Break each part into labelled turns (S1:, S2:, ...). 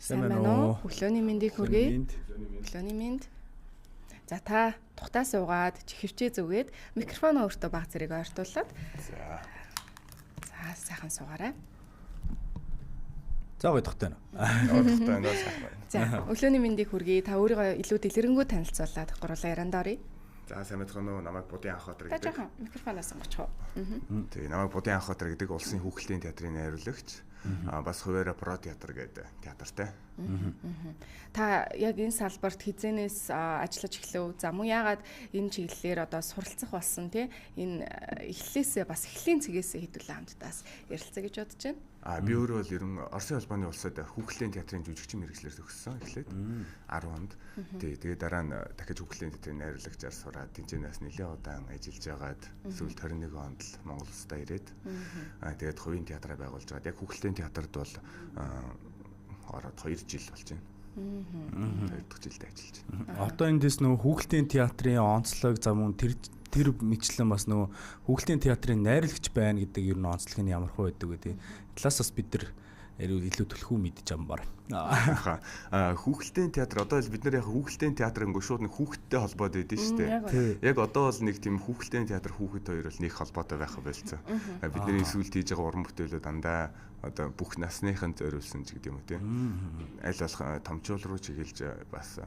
S1: Сайн байна уу? Өглөөний мэндийг хүргэе. Өглөөний мэнд. За та тухтаа суугаад чихвчээ зүгээд микрофоноо өөртөө баг зэрэг ойртуулад.
S2: За.
S1: За сайхан суугаарай.
S3: За гоё тухтай байна.
S2: Тухтай байна сайхан байна.
S1: За өглөөний мэндийг хүргэе. Та өөрийгөө илүү дэлгэрэнгүй танилцуулаад гурлаа ярианд оръё.
S2: За сайн мэцгаана уу? Намайг Будын Анхотор
S1: гэдэг. Та жоохон микрофоноос онгочих уу?
S2: Тэгээ намайг Будын Анхотор гэдэг улсын хүүхэлдэйн театрын найруулагч. Бас хуваараа Про театр гэдэг театртай.
S1: Та яг энэ салбарт хизэнээс ажиллаж эхлэв. За мөн яагаад энэ чиглэлээр одоо суралцах болсон тий? Энэ эхлээсээ бас эхлийн цэгээсээ хэдүүлээ хамтдаас ярилцъя гэж бодож байна.
S2: Би өөрөө бол ер нь Оросын холбооны улсад хүүхэлдэйн театрын жүжигчин мэргэжлээр төгссөн эхлээд 10 онд. Тэгээ дараа нь дахиж хүүхэлдэйн театрын найруулагчаар сураад тэнцэнээс нэлээд удаан ажиллаж байгаад сүүлд 21 онд л Монгол улсдаа ирээд тэгээд хувийн театраа байгуулж байгаад яг хүүхэлдэйн театрт бол ороод 2 жил болж байна. 2 дахь жилдээ ажиллаж байна.
S3: Одоо эндээс нөгөө хүүхэлдэйн театрын онцлог за мөн тэр мэтлэн бас нөгөө хүүхэлдэйн театрын найруулагч байна гэдэг ер нь онцлог нь ямар хөө байдаг вэ тий. Талаас бас бид нар илүү төлхөө мэдж амбар.
S2: Хүүхэлдэйн театр одоо л бид нар яг хүүхэлдэйн театр өнгө шууд нэг хүүхэдтэй холбоод байдэн шүү дээ. Яг одоо бол нэг тийм хүүхэлдэйн театр хүүхэд хоёр бол нэг холбоотой байх болцсон. Бидний сүүлд хийж байгаа уран бүтээлүүд дандаа одоо бүх насныхын зориулсан ч гэдэг юм уу тий. Аль болох томчуул руу чиглэж бас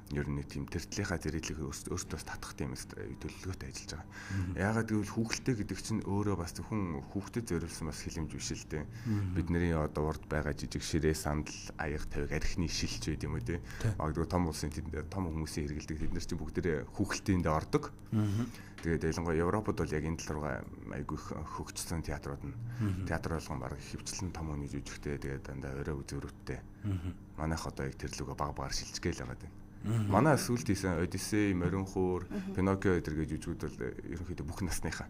S2: ер нь тийм тэр талынхаа зэрэглэг өөртөө татах тийм төлөвлөгөөтэй ажиллаж байгаа. Яагаад гэвэл хүүхэлтэй гэдэг чинь өөрөө бас зөвхөн хүүхдэд зориулсан бас хэлэмж биш л дээ. Бидний одоо урд байгаа жижиг ширээ, сандал, аяга тавиг, архины шилч байд юм уу те. Магадгүй том улсын том хүмүүсийн хэрэгэлдэг тэд нар чинь бүгдээрээ хүүхэлтийндээ ордог. Тэгээд ялангуяа Европод бол яг энэ тал руугаа айгүй хөгжсөн театрууд нь театр болгон баг хөвчлэн том хүний жүжигтэй тэгээд дандаа орой үзүүрүүттэй. Манайх одоо яг тэр лүгөө баг багаар шилжгээл байгаа юм. Манай сүүлд хийсэн Одиссей, Морин хуур, Пиноккио энэ гэж жүжигүүд бол ерөнхийдөө бүх насныхаа.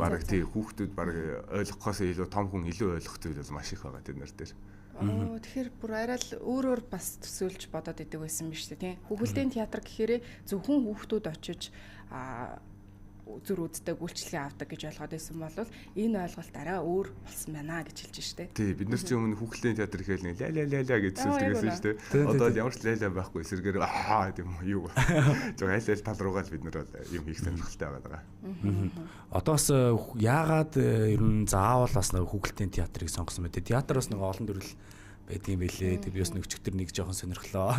S2: Бараг тий хүүхдүүд бараг ойлгохоос илүү том хүн илүү ойлгох зүйл бол маш их байгаа тэд нар дээр.
S1: Тэгэхээр бүр арай л өөрөөр бас төсөөлж бодоод идэг байсан биз дээ тий. Хүүхэлдэйн театр гэхээр зөвхөн хүүхдүүд очиж зүр үздэг, үйлчлэгээ авдаг гэж ойлгоод байсан бол энэ ойлголт арай өөр болсон байна гэж хэлж штэ.
S2: Тий, бид нар чинь өмнө хүүхэлдэйн театр гэхэл нэг ля ля ля ля гэж зүйлдэг байсан штэ. Одоо ямар ч ля ля байхгүй эсэргээр аа гэм юу. Зөв аль аль тал руугаа л бид нар бол юм хийх сонирхолтой байгаа.
S3: Одоо бас яагаад ер нь заавал бас нэг хүүхэлдэйн театрыг сонгосон бэ? Театр бас нэг олон төрөл байдаг юм билээ. Тэг би бас өчигдөр нэг жоохон сонирхлоо.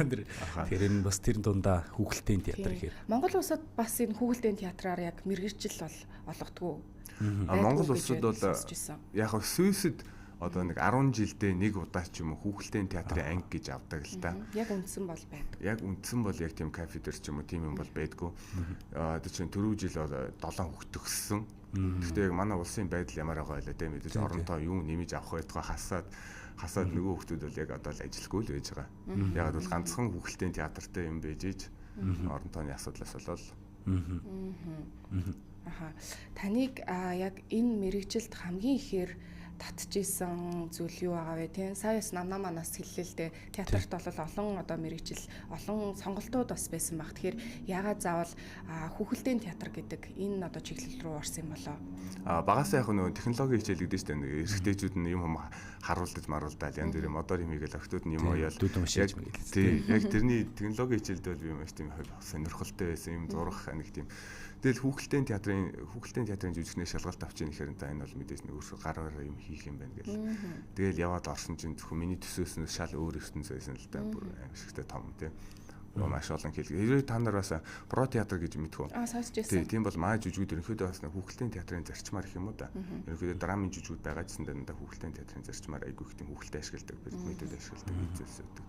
S3: Тэр энэ бас тэр дундаа хүүхэлдэйн театр гэхээр.
S1: Монгол улсад бас энэ хүүхэлдэйн театраар яг мэргэжил бол олгодгоо.
S2: Монгол улсад бол яг Сүсэд одоо нэг 10 жилдээ нэг удаа ч юм уу хүүхэлдэйн театрын анги гэж авдаг л та.
S1: Яг үндсэн бол байдаг.
S2: Яг үндсэн бол яг тийм кафедр ч юм уу тийм юм бол байдгүй. Одоо чинь түрүү жил бол 7 хүүхд төгссөн. Гэхдээ яг манай улсын байдал ямар байгаа вэ те мэдээж оронтоо юу нэмж авах байтугай хасаад нөгөө хүүхдүүд бол яг одоо л ажилгүй л байж байгаа. Яг бол ганцхан хүүхэлдэйн театртай юм байж иж орон тооны асуудлаас болол.
S1: Аха. Таныг яг энэ мэргэжилд хамгийн ихээр татчихсан зүйл юу байгаа вэ тийм? Сая бас намнаа манаас хэллээ л дээ. Театрт бол олон одоо мэргэжил, олон сонголтууд бас байсан баг. Тэгэхээр яагаад заавал хүүхэлдэйн театр гэдэг энэ одоо чиглэл рүү орсон юм болоо?
S2: Багасаа яг нөгөө технологи хичээл гэдэг чинь нэг эрэгтэйчүүд нь юм харуулдаж маруулдаал янз бүрийн модоор юм хийгээл охтууд нь юм оёол. Тий, яг тэрний технологи хичээлд бол би маш тийм сонирхолтой байсан юм зурах нэг тийм. Тэгэл хүүхэлдэйн театрын жүжигчнээ шалгалт авч ийн гэхээр энэ бол мэдээж нэг өөрсдөө гараараа юм хийх юм байна гэл. Тэгэл яваад орсон чинь зөвхөн миний төсөөснөөс шал өөр ертөнц байсан л да. Бүр аимшигтай том тий. Маш олон хэлэг. Хэрвээ та нар бас Про театр гэж мэдхүү.
S1: Сонсч байсан.
S2: Тийм бол маа жүжигүүд ерөнхийдөө бас хүүхэлдэйн театрын зарчмаар их юм уу да. Ерөнхийдөө драмын жүжигүүд байгаа ч гэсэн дандаа хүүхэлдэйн театрын зарчмаар айгүй их тийм хүүхэлтэй ашигладаг, предметүүд ашигладаг зүйлс өгдөг.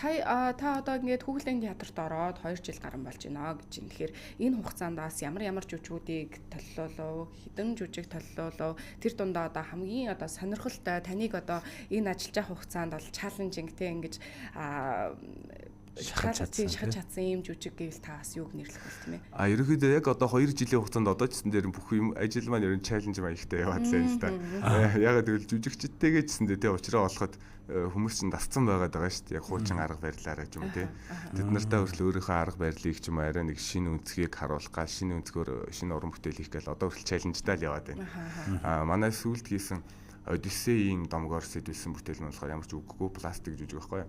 S1: Сая та одоо ингээд хүүхэлдэйн театрт ороод 2 жил гарan болж байна гэж юм. Тэгэхээр энэ хугацаанд бас ямар жүжигүүдийг толлоолов, хэдэн жүжиг толлоолов, тэр дундаа одоо хамгийн одоо сонирхолтой таныг одоо энэ ажиллаж байгаа хугацаанд бол чаленжинг те ингэж шахаж чадсан ийм жүжиг гэвэл та бас юуг нэрлэх бол тийм ээ.
S2: Ерөнхийдөө яг одоо 2 жилийн хугацаанд одоо ч гэсэн дээр бүх юм ажил маань ер нь чаленж маягтай яваад л байна л та. Ягаад гэвэл жүжигчдтэйгээ ч гэсэн дээ тий уучраа олоход хүмүүс чинь дасцсан байгаад байгаа шүү дээ. Яг хуучин арга барилаараа ч юм уу тий. Тэд нартай хүртэл өөрийнхөө арга барилыг ч юм уу арай нэг шинэ өнцгийг харуулах гал шинэ өнцгөр шинэ уран бүтээл хийх гал одоо хүртэл чаленжтай л яваад байна. Манай сүүлд хийсэн Одиссеийн домгоор сэдвэлсэн бүтээл нь болохоор ямар ч үггүй пластик жүжиг байхгүй.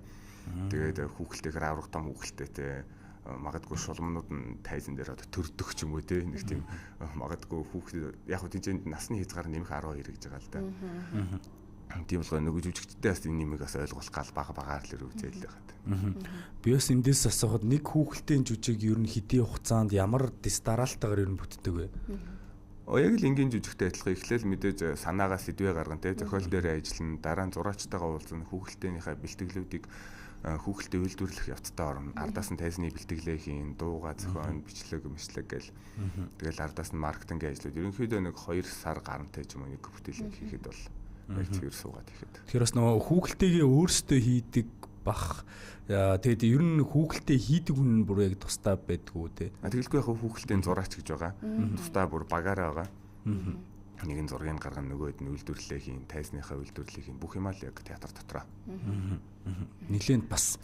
S2: Тэгээд хүүхэлтэйгээр аврах том хүүхэлтэй те магадгүй шулмнууд нь тайзан дээр одоо төрдөх ч юм уу те нэг тийм магадгүй хүүхд яг хөө тэнцээнд насны хязгаар нэмэх 12 гэж байгаа л да. Тийм болохоор нөгөө жүжигчтэй бас энэ нэмийг бас ойлгох гал бага багаар л үзээл байхад.
S3: Би бас эндээс асуухад нэг хүүхэлдэйн жүжиг ер нь хэдийн хугацаанд ямар дэс дараалтайгаар ер нь бүтдэг вэ?
S2: Яг л энгийн жүжигтэй адилхан эхлээл мэдээж санаагаа сэдвээ гаргана те зохиол дээр ажиллана, дараа нь зураачтайгаа уулзна, хүүхэлдэйнийхээ бэлтгэлүүдийг хүүхэлдэй үйлдвэрлэх явцтай орно. Ардаас нь тайзны бэлтгэлээ хийн, дууга зохион, бичлэг, мэтлэг гэл. Тэгэл ардаас нь маркетингийн ажлууд. Ерөнхийдөө нэг 2 сар гарантай ч юм уу нэг бүтээлийг хийхэд бол яг цэвэр суугаад ихэд.
S3: Тэгэхээр бас нөгөө хүүхэлдэйгээ өөрсдөө хийдэг бах. Тэгээд ер нь хүүхэлдэй хийдэг хүн бүр яг тусдаа байдгүй те.
S2: Тэгэлгүй яг хүүхэлдэйн зураач гэж байгаа. Тусдаа бүр багаараа байгаа. Нэг нь зургийг гаргана, нөгөөд нь үйлдвэрлэлээ хийн, тайзныхаа үйлдвэрлэлийг хийн. Бүх юм л яг театр дотроо.
S3: Нилээнд бас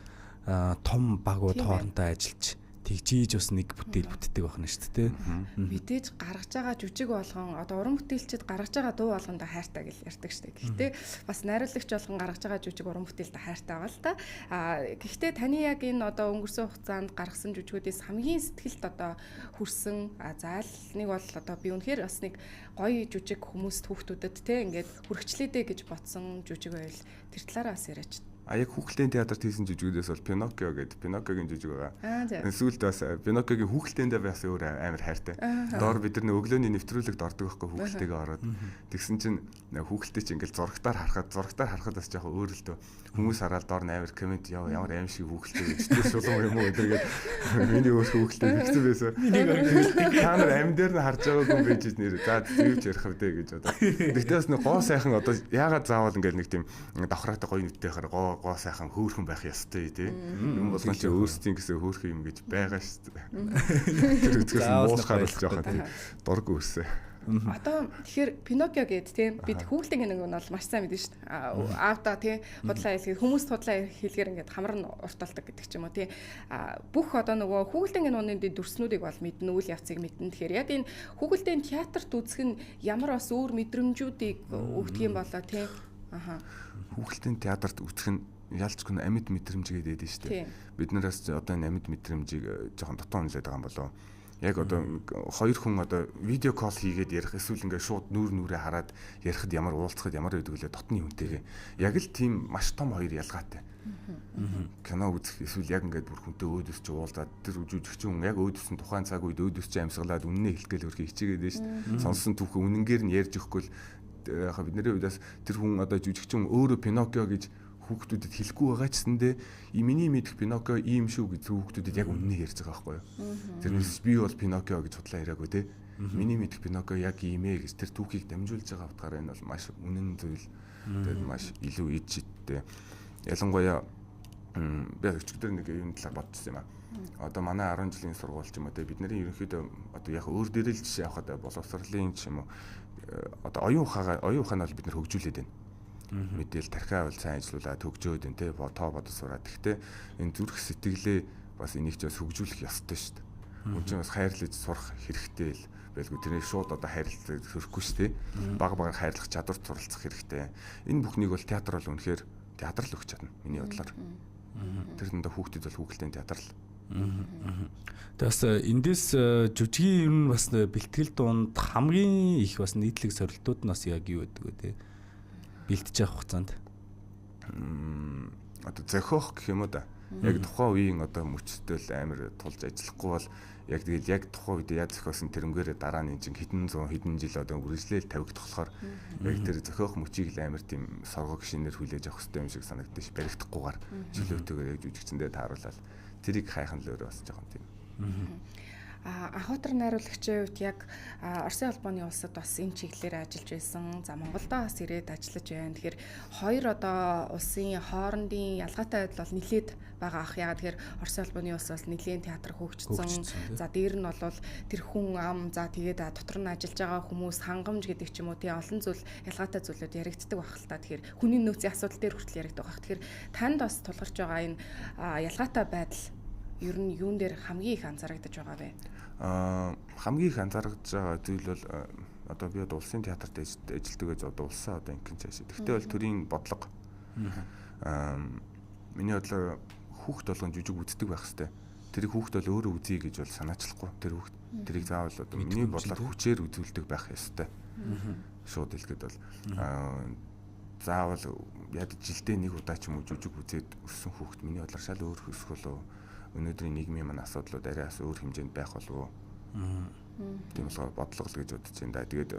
S3: том багууд хоорондоо ажиллаж тэгжиж бас нэг бүтээл бүтдэг байх нь шүү дээ.
S1: Мэдээж гаргаж байгаа жүжиг болгон одоо уран бүтээлчд гаргаж байгаа дуу болгондоо хайртай гэж ярьдаг шүү дээ. Гэхдээ бас найруулагч болгон гаргаж байгаа жүжиг уран бүтээлд хайртай байгаа л та. Гэхдээ таны яг энэ одоо өнгөрсөн хугацаанд гаргасан жүжигүүдээс хамгийн сэтгэлд одоо хүрсэн заал нэг бол одоо би үнэхээр бас нэг гоё жүжиг хүмүүст хүүхдүүдэд те ингээд хүрхчлээ дээ гэж бодсон жүжиг байвал тэр талаараа бас яриач.
S2: Яг хүүхэлдэйн театрт хийсэн жүжигүүдээс бол Пиноккио гэдэг Пиноккиогийн жүжиг байгаа. Сүүлд бас Пиноккиогийн хүүхэлдэйндээ бас өөр амар хайртай. Доор бид нар өглөөний нэвтрүүлэгт ордог байхгүй хүүхэлтэйгээ ороод. Тэгсэн чинь хүүхэлтэй чинь ингээл зурагтаар харахад бас жоохон өөр л дөө. Хүмүүс хараад доор нь амар коммент яа ямар аим шиг хүүхэлтэй гэж тэр шулуун юм уу гэдэг миний өөр хүүхэлтэй хэцүү байсан. Та нар амь дээр нь харж байгаагүй юм байж нэр. За зэвж ярих вдэ гэж бодоод. Тэгтээ бас нэг гоо сайхан одоо яагаад заавал ингээл нэг тийм давхраатай гоё нүдтэй хахаар гоо сайхан хөөрхөн байх ёстой тий. Юм болгон чи өөрсдийн гэсэн хөөрхөн юм гэж байгаа шүү дээ. Тэр үзгээс муухай л жоохон тий. Дург үүсэ.
S1: Одоо тэгэхээр Пиноккио гээд тий бид хүүхэлдэйн нэг нь бол маш сайн мэдэн шүү дээ. Аавда тий худлаа хэлэхээр хүмүүст худлаа хэлэхээр ингээд хамар нь урталдаг гэдэг ч юм уу тий. Бүх одоо нөгөө хүүхэлдэйн киноны дүрснүүдийг бол мэднэ, үйл явцыг мэднэ. Тэгэхээр яг энэ хүүхэлдэйн театрт үзэх нь ямар бас өөр мэдрэмжүүдийг өгдөг юм болоо тий. Аха.
S2: Хүүхэлдэйн театрт үзэх нь ялцгүй амьд мэдрэмж гэдэг нь шүү дээ. Бид нараас одоо энэ амьд мэдрэмжийг жоохон дутуу үнэлээд байгаа юм болов. Яг одоо хоёр хүн одоо видео кол хийгээд ярих эсвэл ингээд шууд нүүр нүрээ хараад ярихад ямар уулзахад ямар байдаг лээ дотны хүнтэйгээ. Яг л тийм маш том хоёр ялгаатай. Кино үзэх эсвэл яг ингээд бүр хүнтэй өөдөөс чи уулзаад тэр жүжигчин хүн яг өөдөөс нь тухайн цаг үед өөдөөс чи амьсгалаад үннээ хэлэх гээл хөрхий хичээгээд байна шүү дээ. Сонсон түүхээ үнэнгээр нь ярьж өгөхгүй л яг бидний хувьдаас тэр хүн одоо жүжигчин өөрөө Пиноккио гэж хүүхдүүдэд хэлэхгүй байгаа ч гэсэндээ миний мэдэх Пиноккио ийм шүү гэж хүүхдүүдэд яг үннээ ярьж байгаа байхгүй юу. Тэрнээс би бол Пиноккио гэж худлаа яриаггүй те. Миний мэдэх Пиноккио яг ийм ээ гэж тэр түүхийг дамжуулж байгаа утгаараа энэ бол маш үнэн зүйл. Тэгээд маш илүү ид чидтэй. Ялангуяа би өчигдөр нэг юм талаар бодсон юм аа. Одоо манай 10 жилийн сургууль ч юм уу те бидний ерөнхийдөө одоо яг өөр дээрэл жишээ авахад боловсролын ч юм уу одоо оюун ухаан бол бид нар хөгжүүлээд байна. Мэдээл тархиа бол сайн ажиллуулаад хөгжөөд байна те тоо бодож сураад. Гэхдээ энэ зүрх сэтгэлээ бас энийг ч бас хөгжүүлэх ёстой шүү дээ. Хүн чинь бас хайрлаж сурах хэрэгтэй л байлгүй. Тэрний шууд одоо хайрлах сөрөхгүй шүү дээ. Баг багаар хайрлах чадварт суралцах хэрэгтэй. Энэ бүхнийг бол театр бол үнэхээр театр л өгч чадна миний бодлоор. Тэр дундаа хүүхдэд бол хүүхэлдэйн театр л.
S3: Тэгээ бас эндээс жүжигийн ер нь бас бэлтгэл дунд хамгийн их бас нийтлэг сорилтууд нь бас яг юу гэдэг вэ те? Бэлтэж явах хугацаанд
S2: одоо зохиох гэх юм уу да. Яг тухайн үеийн одоо мөчтөл амар тулж ажиллахгүй бол яг тэгэл яг тухайн үед яа зохиосон тэрнгээрээ дараа нь чинь хэдэн зуун хэдэн жил одоо үргэлжлээл тавигдах болохоор яг тэр зохиох мөчийг л амар тийм соргог шинээр хүлээж авах хэрэгтэй юм шиг санагдаж ш баригдахгүйгээр чөлөөтэйгээр яг жүжигчэндээ тааруулаад тэрийг хайхан л өөрөө бас жоохон тийм.
S1: Анхуутар найруулагчийн хувьд яг Оросын холбооны улсад бас энэ чиглэлээр ажиллаж байсан. За Монголдо бас ирээд ажиллаж байна. Тэгэхээр хоёр одоо улсын хоорондын ялгаатай байдал бол нэлээд байгаа ах. Яагаад тэгэхээр Оросын холбооны улс бас нэлээд театр хөгжсөн. За дээр нь бол тэр хүн ам за тэгээд дотор нь ажиллаж байгаа хүмүүс хангамж гэдэг ч юм уу тий олон зүйл ялгаатай зүйлүүд яригддаг байх л та. Тэгэхээр хүний нөөцийн асуудал дээр хүртэл яригддаг байх. Тэгэхээр танд бас тулгарч байгаа энэ ялгаатай байдал ер нь юун дээр хамгийн их анзаарагдаж байгаа вэ?
S2: Хамгийн их анзаарагдаж байгаа зүйл бол Одоо би одоо улсын театрт ажилладаг гэж одоо улсаа одоо ингэн цааш. Тэгтээ бол төрийн бодлого. Миний бодлоор хүүхд болгон жүжиг үздэг байх хэвээр. Тэрийг хүүхд бол өөрөө үзье гэж бол санаачлахгүй. Тэр хүүхд тэрийг заавал одоо миний бодлоор хүчээр үзүүлдэг байх ёстой. Шууд хэлэхэд бол заавал ядаж жилдээ нэг удаа ч юм уу жүжиг үзээд өссөн хүүхд миний бодлоор шал өөр өсөх болов. Өнөөдрийн нийгмийн маань асуудлууд арай бас өөр хэмжээнд байх болов. Тийм болохоор бодлого л гэж бодож байна да. Тэгээд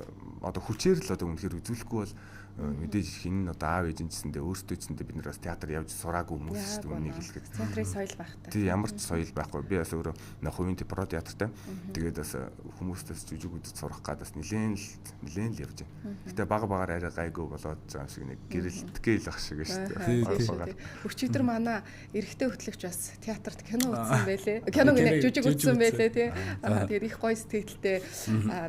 S2: одоо хүчээр л одоо үнэхээр үзүүлэхгүй бол мэдээж хин нь одоо аав ээж нь гэсэндээ өөртөө гэсэндээ бид нар бас театр явж сураагүй хүмүүс шүү дээ, үнийг хэлэхэд.
S1: Театрын соёл байхгүй.
S2: Тий, ямар ч соёл байхгүй. Би бас өөрөө хувийн про театртай. Тэгээд бас хүмүүстээс жүжиг үзэж сурах гад бас нилээн л явж байна. Гэтэ бага багаар арай гайгүй болоод байгаа юм шиг нэг гэрэлтгээл ах шиг шүү
S1: дээ. Өчигдөр манай эрэгтэй хөтлөгч бас театрт кино үзсэн байлээ. Кино гэнэ жүжиг үзсэн байлээ тий. Тэгээд их гоё сэтгэлтэй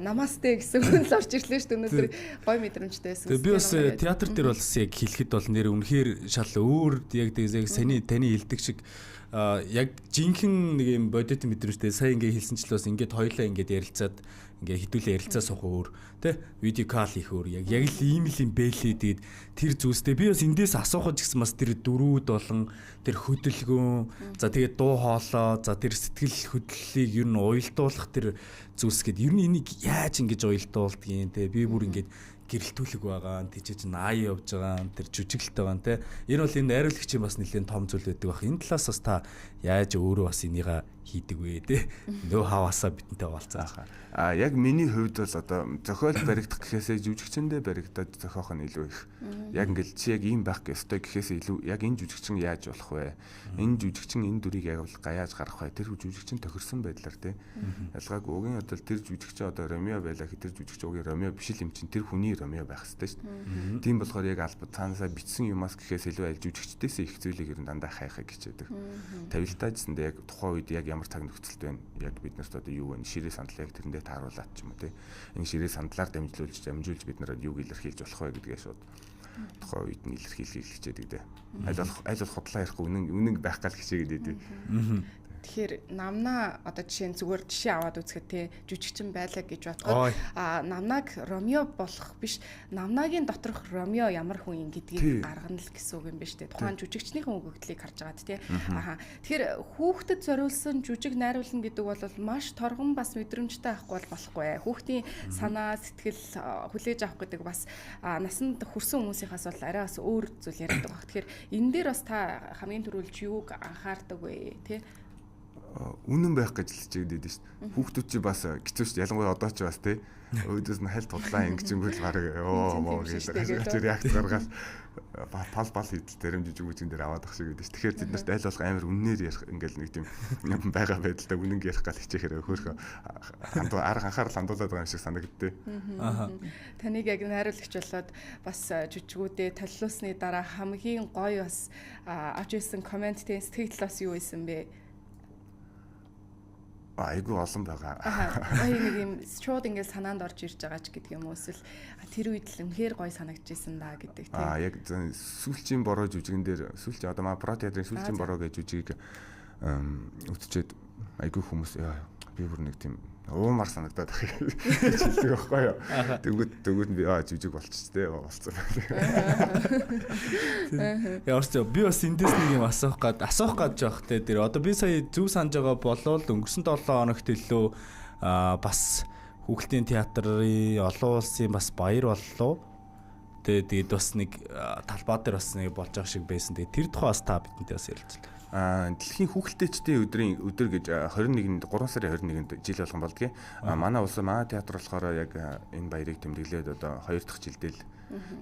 S1: намасте гэсэн үг л орж ирлээ шүү дээ. Өнөөдөр гоё мэдрэмжтэй байсан.
S3: Би бас театр дээр бол яг хэлэхэд бол нэр үнэхээр шал өөр яг яг саний таны хэлдэг шиг яг жинхэнэ нэг юм бодит мэдрэмжтэй сая ингээ хэлсэн ч л бас ингээд хоёлаа ингээд ярилцаад ингээ хідүүлээ ярилцаа суух өөр тэ видео кол хийх өөр яг л ийм л юм бэлээ. Тэгээд тэр зүйлстэй би бас эндээс асуухад ч гэсэн бас тэр дөрүүд болон тэр хөдөлгөөн за тэгээд дуу хоолой за тэр сэтгэл хөдлөлийг ер нь уялдуулах тэр зүйлс гээд ер нь энийг яаж ингэж уялдуулдгийг тэ би бүр ингээд гэрэлтүүлэг байгаа, тийч чинь ай явж байгаа, тэр жүжиглэлт байгаа те. Энэ бол энэ найруулагчийн бас нэлээд том зүйл байдаг бах. Энэ талаас бас та яаж өөрөө бас энийга хийдэг вэ те? Нөө хаваасаа бидэнтэй хуваалцаа.
S2: А яг миний хувьд бол одоо зохиол баригдах гэхээсээ жүжигчэндээ баригдаад зохиох нь илүү их. Яг ингээл чи яг ийм байх ёстой гэхээсээ илүү яг энэ жүжигчин яаж болох вэ? Энэ жүжигчин энэ дүрийг яг бол гаяаж гаргах вэ? Тэр жүжигчин тохирсон байдлаар те. Ялгаагүй угийн одоо тэр жүжигчин одоо Ромео байлаа гэх тэр жүжигчин угийн Ромео биш л юм чинь тэр хүний Ромео байх ёстой шүү дээ. Тийм болохоор яг алба цаанаасаа бичсэн юмас гэхээс илүү аль жүжигчдээсээ их зүйлийг ер нь дандаа хайхыг хичээдэг. Тавилтаа гэсэндээ яг тухайн үед яг ямар цаг нөхцөлд байна? Яг бид нарт одоо юу вэ? Ширээ сандал яг тэрэндээ тааруулаад ч юм уу те. Энэ ширээ сандлаар дамжуулж бид нарт юуг илэрхийлж болох вэ гэдгээ шууд тухайн үед нь илэрхийлэхийг хичээдэг дээ. Аль болох худлаа ярихгүй үнэн байх гал хичээгээд идэв.
S1: Тэгэхээр намнаа одоо жишээ нь зүгээр жишээ аваад үзэхэд те жүжигчин байлаа гэж бодоход а намнааг Ромео болох биш намнаагийн доторх Ромео ямар хүн юм гэдгийг гаргана л гэсэн үг юм байна шүү дээ. Тухайн жүжигчнийхэн өгөгдлийг харж байгаад те. Аха. Тэгэхээр хүүхдэд зориулсан жүжиг найруулна гэдэг бол маш торгон бас мэдрэмжтэй авахгүй бол болохгүй. Хүүхдийн санаа, сэтгэл хүлээж авах гэдэг бас насанд хүрсэн хүмүүсийнхаас бол арай бас өөр зүйл яриад байгаа. Тэгэхээр энэ дээр бас та хамгийн түрүүлж юуг анхаардаг вэ те?
S2: Үнэн байх гэж л хичээгээд байдаг шүү дээ. Хүүхдүүд чи бас хэцүү шүү дээ. Ялангуяа одоо ч бас тий. Өөдөөс нь хальт худлаа ингэчингүүл бараг ёо моо гэж реакц гаргаал пал пал хийдэл зарим жижиг үжигэн дээр аваад ах шиг байдаг шүү. Тэгэхээр тэд нарт аль болох амар үннээр ярих ингээл нэг тийм байгаа байдалтай үнэн ярих гал хичээхээр хөөхөө арга анхаарал хандуулаад байгаа юм шиг санагддээ.
S1: Аа. Таныг яг найруулагч болоод бас жүжигүүдээ толилуулсны дараа хамгийн гоё бас авч ирсэн коммент тийм сэтгэл бас юу байсан бэ?
S2: Айгүй олон байгаа.
S1: Гоё нэг юм шууд ингээд санаанд орж ирж байгаа ч гэдэг юм уу эсвэл тэр үед л үнэхээр гоё санагдчихсэн да гэдэг тийм.
S2: Аа яг сүүлчийн бороо жүжигэн дээр сүүлчийн одоо маа про театрын сүүлчийн бороо гэж жүжигийг үтчихэд айгүй хүмүүс би бүр нэг тийм уумар санагдаад байх гэж хэлдэг байхгүй юу. Тэнгүүд би жүжиг болчих те болцсон.
S3: Ямар ч би бас эндээс нэг юм асуух гад жоох те тэр одоо би сая зөв санаж байгаа болвол өнгөрсөн 7 хоногт илүү бас хүүхэлдэйн театрын олон улсын бас баяр боллоо. Тэгээд бас нэг талбай дээр бас нэг болж байгаа шиг байсан. Тэгээд тэр тухай бас та бидэнтэй бас ярилцлаа.
S2: Дэлхийн хүүхэлдэйчдийн өдөр гэж 21-нд 3 сарын 21-нд жил болгон болдгийг. Манай улс манай театр болохоор яг энэ баярыг тэмдэглээд одоо 2 дахь жилдээ л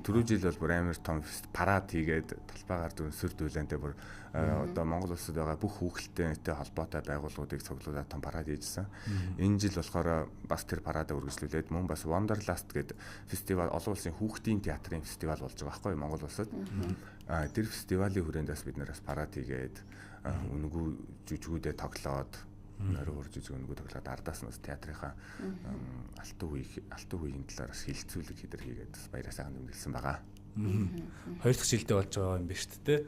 S2: түрүү жил бол бүр амар том парад хийгээд талбайгаар дүнсэр дүүлэнтэй бүр одоо Монгол улсад байгаа бүх хүүхэлдэйнтэй холбоотой байгууллагуудыг цуглуулад том парад хийжсэн. Энэ жил болохоор бас тэр парадаа үргэлжлүүлээд мөн бас Wonderlust гэдэг фестивал олон улсын хүүхдийн театрын фестивал болж байгаа байхгүй Монгол улсад. Тэр фестивалийн хүрээнд бас бид нараас парад хийгээд үнэгүй жүжигүүдээ тоглоод нойрон хурж жүжиг үнэгүй тоглоод ардаас нь бас театрынхаа алтан үеийн талаар бас хилцүүлэг хийдэр хийгээд бас баяраа сайхан тэмдэглэсэн байгаа.
S3: 2 дахь жилдээ болж байгаа юм байна шүү дээ.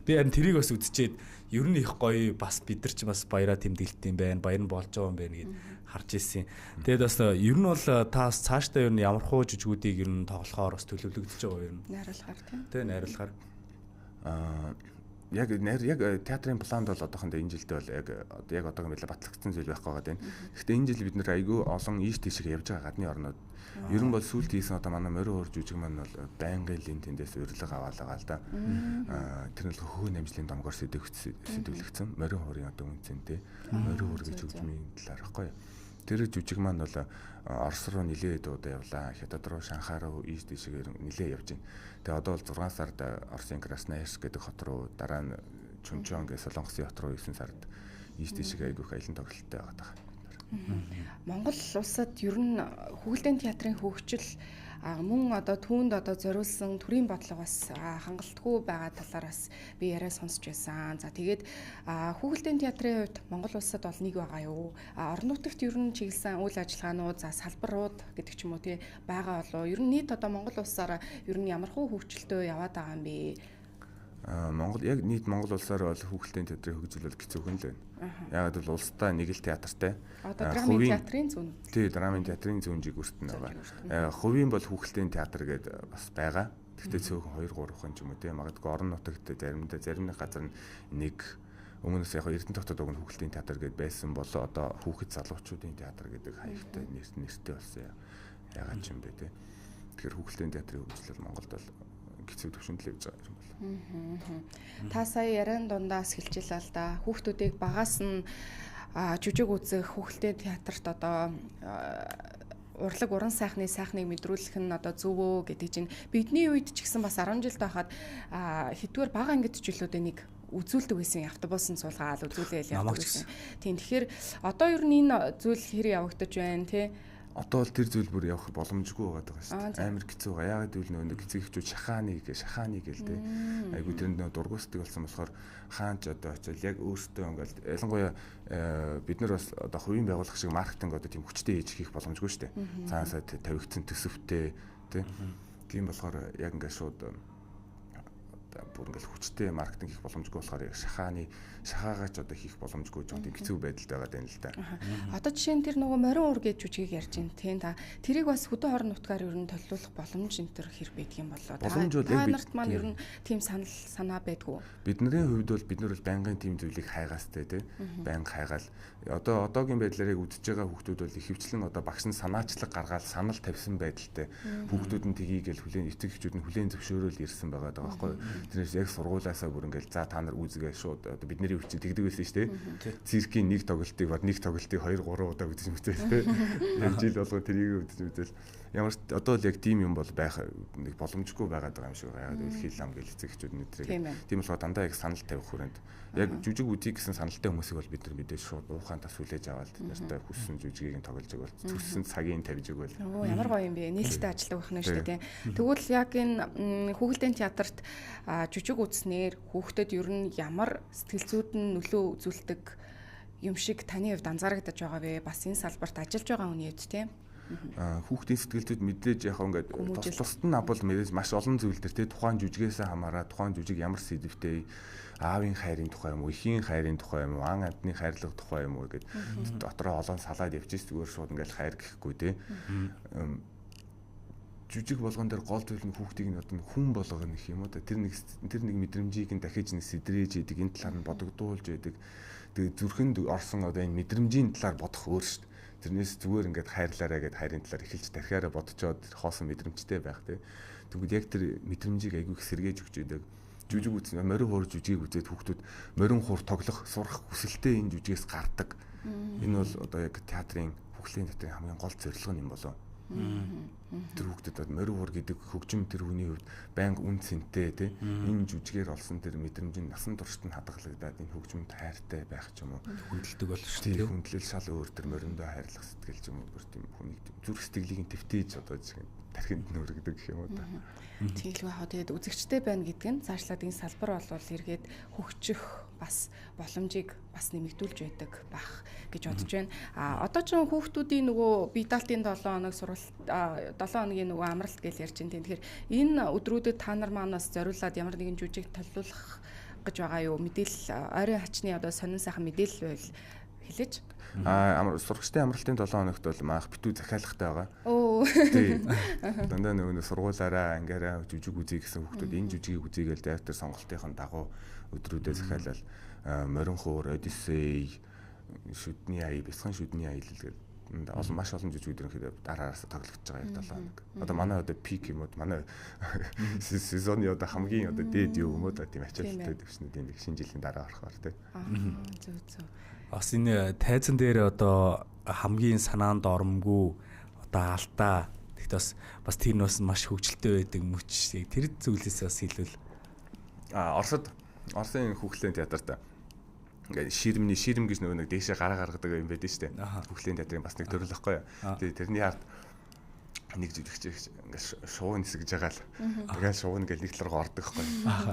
S3: Би харин тэрийг бас үзчихэд ер нь их гоё бас бид нар ч бас баяраа тэмдэглэлт юм байна. Баяр нь болж байгаа юм байна гэд харж ирсэн. Тэгээд бас ер нь бол та бас цаашдаа ер нь ямар хуу жүжигүүдийг ер нь тоглохоор бас төлөвлөгдөж байгаа ер нь.
S1: Найруулахаар тийм.
S3: Тэ найруулахаар.
S2: Яг театрын планд бол одоохондоо энэ жилдээ бол яг одоогийн байдлаар батлагдсан зүйл байхгүй байгаа даа. Гэхдээ энэ жил бид нэр айгүй олон ийш тийшээ явж байгаа гадны орнууд. Ер нь бол сүүлд хийсэн одоо манай морин хуур жүжиг маань бол байнгын лин тэндээс урилга аваалаа л да. Тэр нь л хөө намжлын домгоор сэтгэлэгдсэн морин хуурын одоо үнцэнтэй морин хуур гэж хөгжмийн талаар байхгүй юу. Тэр жүжиг маань бол Орос руу нилээд удаа явлаа. Хятад руу, Шанхай руу ийш тийшээ нилээ явж байна. Тэгээ одоо бол 6 сард Оросын Красноярск гэдэг хот руу, дараа нь Чүнчон гэх Солонгосын хот руу 9 сард ийш тийшээ айгүйх аялан тоглолттой байгаа.
S1: Монгол улсад ер нь хүүхэлдэйн театрын хөгжил мөн одоо түүнд одоо зориулсан төрийн бодлого бас хангалтгүй байгаа талаар бас би яриа сонсч байсан. За тэгээд хүүхэлдэйн театрын хувьд Монгол улсад бол нэг байгаа юу? Орон нутагт ер нь чиглэсэн үйл ажиллагаанууд, за салбарууд гэдэг ч юм уу тий байгаа болов. Ер нь нийт одоо Монгол улсаараа ер нь ямар хуу хөгжилтөө яваад байгаа юм бэ?
S2: Монгол яг нийт Монгол улсаар бол хүүхэлдэйн театрын хөгжил бол хэцүүхэн л байна. Яагаад гэвэл улсдаа нэг л театртай.
S1: Одоо драмын театрын зүүн.
S2: Тий, драмын театрын зүүн жигүүрт нь байгаа. Хувийн бол хүүхэлдэйн театр гэдэг бас байгаа. Гэхдээ цөөхөн 2 3 хан ч юм уу тий. Магадгүй орон нутагт заримдаа зарим нэг газар нь нэг өмнөөс яг Эрдэнэ хотод уг нь хүүхэлдэйн театр гэдээ байсан бол одоо хүүхэд залуучуудын театр гэдэг хаягтай нэртэй болсон. Яагаад ч юм бэ тий. Тэгэхээр хүүхэлдэйн театрын хөгжил бол Монголд бол хэцүү төвшөнд л явж байгаа юм бол.
S1: Та сая яриан дундаас хэлчихлээ л да. Хүүхдүүдийг багаас нь жүжиг үзэх, хүүхэлдэйн театрт одоо урлаг уран сайхныг мэдрүүлэх нь одоо зөв өө гэдэг чинь бидний үед ч гэсэн бас 10 жилд байхад хэдвэр бага ангид жилүүдээ нэг үзүүлдэг байсан, автобусанд суулгаад үзүүлээл явдаг байсан. Тийм, тэгэхээр одоо ер нь энэ зүйл хэр явагдаж байна те?
S2: Одоо бол тэр зүйл бүр явах боломжгүй байгаа шүү дээ. Амар хэцүү байгаа. Яагаад гэвэл нөгөө нэг эцэг эхчүүд шахааны гэл те. Айгу тэрэнд нөгөө дургуусдаг болсон болохоор хаан ч одоо очил яг өөртөө ингээл ялангуяа бид нар бас одоо хувийн байгууллага шиг маркетинг одоо тийм хүчтэй хийж хийх боломжгүй шүү дээ. Цаанасаа тавигдсан төсөвтэй те. Тийм болохоор яг ингээд шууд бүр ингээл хүчтэй маркетинг хийх боломжгүй болохоор яг шахаагаач одоо хийх боломжгүй жоон тийм хэцүү байдалд байгаа даа л да.
S1: Одоо жишээ нь тэр нөгөө морин уур гэж жүжигийг ярьж байна тийм та. Тэрийг бас хөдөө орон нутгаар ер нь төлөвлөх боломж энэ төр хэр байдаг юм болоо. Та нарт маань ер нь тийм санал санаа байдгүй.
S2: Бидний хувьд бол бид нар бол байнгын тийм зүйлийг хайгаастай тийм байнга хайгаал. Одоо одоогийн байдлаар яг үзэж байгаа хүүхдүүд бол ихэвчлэн одоо багш нь санаачлаг гаргаал санал тавьсан байдалтай хүүхдүүд нь тгийгээл хүлээн эцэг эхчүүд нь хүлээн зөвшөөрөөл ирсэн байгаа даа байхгүй. Тэрнээс яг сургуулаасаа бүр ингээл за та нар үзгээ шууд одоо бидний үе чинь тэгдэг байсан шүү дээ. Циркийн нэг тоглолтыг бод нэг тоглолтыг 2 3 удаа үзэж мүтэл те. Яг жил болгон тэрийг үзэж мүтэл ямар ч одоо л яг тийм юм бол байх нэг боломжгүй байгаад байгаа юм шиг байгаа. Яг үл хил ам гэл эцэг эхчүүд нэтрэг. Тийм болохоор дандаа яг санал тавих хүрээнд яг жүжиг үзье гэсэн саналтай хүмүүсийг бол бид нар мэдээж шууд уухаан тас хүлээж аваад нартай хүссэн жүжигийг нь тоглож өгвөл төссөн цагийг тавьж өгвөл.
S1: Оо ямар гоё юм бэ. Нээлттэй ажилладаг байх нь шүү дээ. Тэгвэл яг энэ хүүхэлдэйн театрт жүжиг үзснээр хүүхдэд ер нь ямар сэтгэл зүйд нь нөлөө үзүүлдэг юм шиг таны хувьд анзаарагдаж байгаа вэ? Бас энэ салбарт ажиллаж байгаа хүний хувьд тийм.
S2: Хүүхдийн сэтгэл зүйд мэдээж яг ингээд тус тусад нь абал мэдээж маш олон зүйл төр тий тухайн жүжигээс хамаараа тухайн жүжиг ямар сэдвтэй аавын хайрын тухай юм уу, эхийн хайрын тухай юм уу, ан амьтны хайрлага тухай юм уу гэд дотроо олон салаад явж ирсэн зүгээр шууд ингээд хайр гэхгүй тий. Жүжиг болгон дээр гол зүйл нь хүүхдийг нь одоо хүн болгоно гэх юм уу да. Тэр нэг мэдрэмжийг нь дахиж нэг сэдрээж идэг, энэ талаар нь бодогдуулж идэг. Тэгээ зүрхэнд орсон одоо энэ мэдрэмжийн талаар бодох өөр шүү дээ. Тэрнээс зүгээр ингээд хайрлаарай гэд хайрын талаар эхэлж дахиараа бодцоод хоосон мэдрэмжтэй байх тий. Тэгвэл яг тэр мэдрэмжийг айгүй их сэргээж өгч идэг. Жүжиг үзсэн морин хуур жүжигийг үзээд хүүхдүүд морин хуур тоглох, сурах хүсэлтэй энэ жүжигээс гардаг. Энэ бол одоо яг театрын хүүхлийн театрын хамгийн гол зорилго нь юм болов. Тэр хүүхдэд морин хуур гэдэг хөгжим тэр хүний хувьд байнга үн цэнтэй тий. Энэ жүжигээр олсон тэр мэдрэмж нь насан туршид нь хадгалагдаад энэ хөгжимд хайртай байх ч юм уу.
S3: Хүндэлдэг болно шүү дээ.
S2: Хүндлэл шал өөр тэр мориндоо хайрлах сэтгэл ч юм уу бүр тийм хүнийг зүрх сэтгэлийг нь твтээж одоо тархинд нүргэдэг гэх юм уу та.
S1: Тийм л баа. Тэгээд үзэгчтэй байна гэдэг нь цаашлаад энэ салбар болвол эргээд хөгжих бас боломжийг бас нэмэгдүүлж байдаг бах гэж бодож байна. А одоо ч хүүхдүүдийн нөгөө бие даалтын 7 хоног сургалт 7 хоногийн нөгөө амралт гэж ярьж байна. Тэгэхээр энэ өдрүүдэд та нар манаас зориулаад ямар нэгэн жүжиг толиулах гэж байгаа юу? Мэдээлэл ойрын хачны одоо сонин сайхан мэдээлэл байвал хэлээч.
S2: Сурагчдын амралтын 7 хоногт бол маах битүү захиалгатай байгаа.
S1: Оо.
S2: Тий. Дандаа нөгөө сургуулаараа ангиараа жүжиг үзье гэсэн хүүхдүүд энэ жүжигийг үзье гээл театр сонголтын дагуу өдрүүдэд захиалал Морин хуур, Одиссей, шүдний аял, бяцхан шүдний аял гэдэг олон маш олон жүжигүүд ерөнхийдөө дараараас тоглогдож байгаа яг 7 хоног. Одоо манай одоо пик юм уу манай сезоны одоо хамгийн одоо дээд юу юм уу да тийм ачаалттай төвшнүүдийн нэг шинэ жилийн дараа орохоор тий.
S1: Зөв зөв.
S3: Бас энэ тайзан дээр одоо хамгийн санаанд оромгүй одоо алдаа тэгт бас тэр нь бас маш хөгжилтэй байдаг мөч. Тэр зүйлээс бас хэлвэл
S2: Оросд Оросын хүүхлийн театрт ингээд ширмний ширм гэж нөгөө нэг дээшээ гараа гаргадаг юм байдаг шүү дээ. Хүүхлийн театрын бас нэг төрөл байхгүй юу. Тэгээ тэрний ард нэг жүжигч ингээд шувуу нисгэж байгаа л. Тэгэл шувуу ингээл нэг тал руу ордог байхгүй.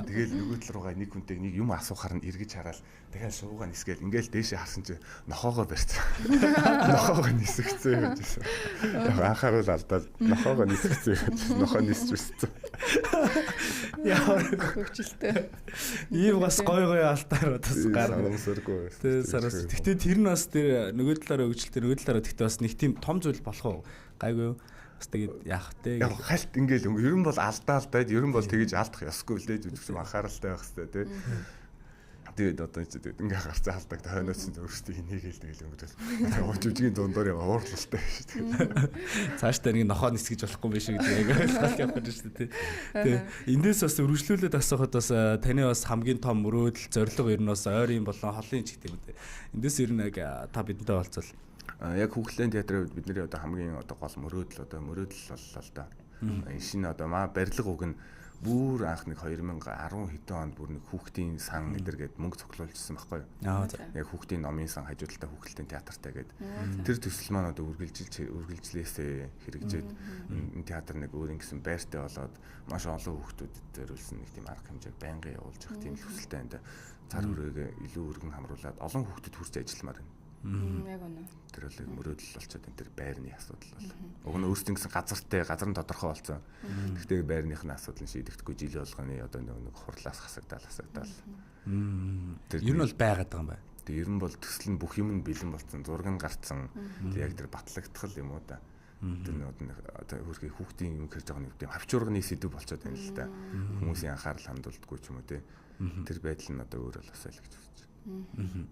S2: Тэгэл нөгөө тал руугаа нэг хүнтэй нэг юм асуухаар нь эргэж хараад тэгэл шувуугаа нисгээл ингээл дээшээ харсан чи нохоогоо барьсан. Нохоогоо нисгцэн гэж байсан. Яг анхаарал алдаад нохоогоо нисгцэн гэж нохоо нисч өссөн.
S3: Ямар
S1: хөгжилтэй.
S3: Ийм бас гой гой алтаар бас
S2: гарна.
S3: Тэ сараас. Гэтэ тэр нь бас тэр нөгөө талаараа хөгжилтэй нөгөө талаараа тэгтээ бас нэг тийм том зүйл болох уу? Гайгүй юу? Бас тэгээд яах вэ?
S2: Яг хальт ингээл ер нь бол алдаа л даа. Ер нь бол тэгэж алдах ёсгүй л дээ. Жүжигч анхааралтай байх хэрэгтэй тий. Тэгээд одоо чи тэгээд ингээ гарцаа алдаг хойноос нь өөрсдөө инээгээл тэгэл өнгөрөөл. Жүжигийн дундуур юм уурлалтай шүү дээ.
S3: Цаашдаа нэг нохоо нисгэж болохгүй байх шиг гэдэг яг ойлголт явах гэж шүү дээ. Тэгээ эндээс бас өргөжлүүлээд асуухад бас таны бас хамгийн том мөрөөдөл зорилго ер нь бас ойрын болон холын ч гэдэг юм дээ. Эндээс ер нь яг та бидэнтэй болцол.
S2: Яг хүүхлийн театрын хувьд бидний одоо хамгийн одоо гол мөрөөдөл одоо мөрөөдөл боллоо л да. Энэ шинэ одоо маа барилга уг нь бүр анх нэг 2010 хэдэн онд бүр нэг хүүхдийн сан гэдэр гээд мөнгө цуглуулжсэн байхгүй юу? Яг хүүхдийн номын сан хажуу талдаа хүүхэлдэйн театртай гээд тэр төсөл маань одоо үргэлжлээсээ хэрэгжээд энэ театр нэг өөр ингэсэн байртай болоод маш олон хүүхдүүдэд зориулсан нэг тийм арга хэмжээг байнгын явуулж явах тийм л хүсэлтэй байна. Цар хүрээгээ илүү өргөн хамруулад олон хүүхдэд хүрч ажилламаар байна.
S1: Яг үнэ.
S2: Тэр бол мөрөөдөл болчиход энэ төр байрны асуудал бол. Уг нь өөрсдийн гэсэн газартай, газар нь тодорхой болсон. Гэхдээ байрных нь асуудал нь шийдэгдэхгүй жил болгоны одоо нэг хурлаас хасагдаал.
S3: Тэр ер нь бол байгаад байгаа юм байна.
S2: Тэр ер нь бол төсөл нь бүх юм нь бэлэн болсон, зураг нь гарцсан. Тэр яг тэр батлагдах юм уу да. Тэр нэг одоо хөрхи хүүхдийн юм хэрж байгаа нэг тийм хавчуурганы сэдв болчиход байна л да. Хүмүүсийн анхаарал хандуулдаггүй ч юм уу те. Тэр байдал нь одоо өөр болосоо л гэж үзэж байна.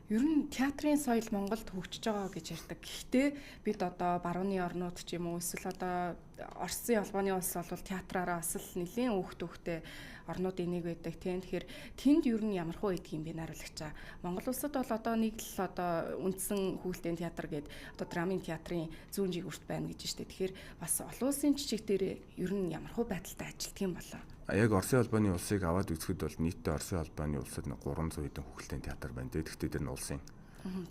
S1: Ер нь театрын соёл Монголд хөгжиж байгаа гэж ярьдаг. Гэхдээ бид одоо барууны орнууд ч юм уу эсвэл одоо Оросын холбооны улс бол театраараа бас л нэлийн өөх төвхтэй орнуудын нэг байдаг тийм. Тэгэхээр тэнд ер нь ямар хуу идэх юм бэ нариулагчаа. Монгол улсад бол одоо нэг л одоо үндсэн хүүхэлдэйн театр гээд одоо драмын театрын зүүн жигүүрт байна гэж штэ. Тэгэхээр бас олон улсын жижиг дээр ер нь ямар хуу байдалтай ажилтг юм болоо.
S2: Яг Оросын холбооны улсыг аваад үзэхэд бол нийтдээ Оросын холбооны улсад 300 хэдэн хүүхэлдэйн театр байна. Тэгэхдээ тэр нь улсын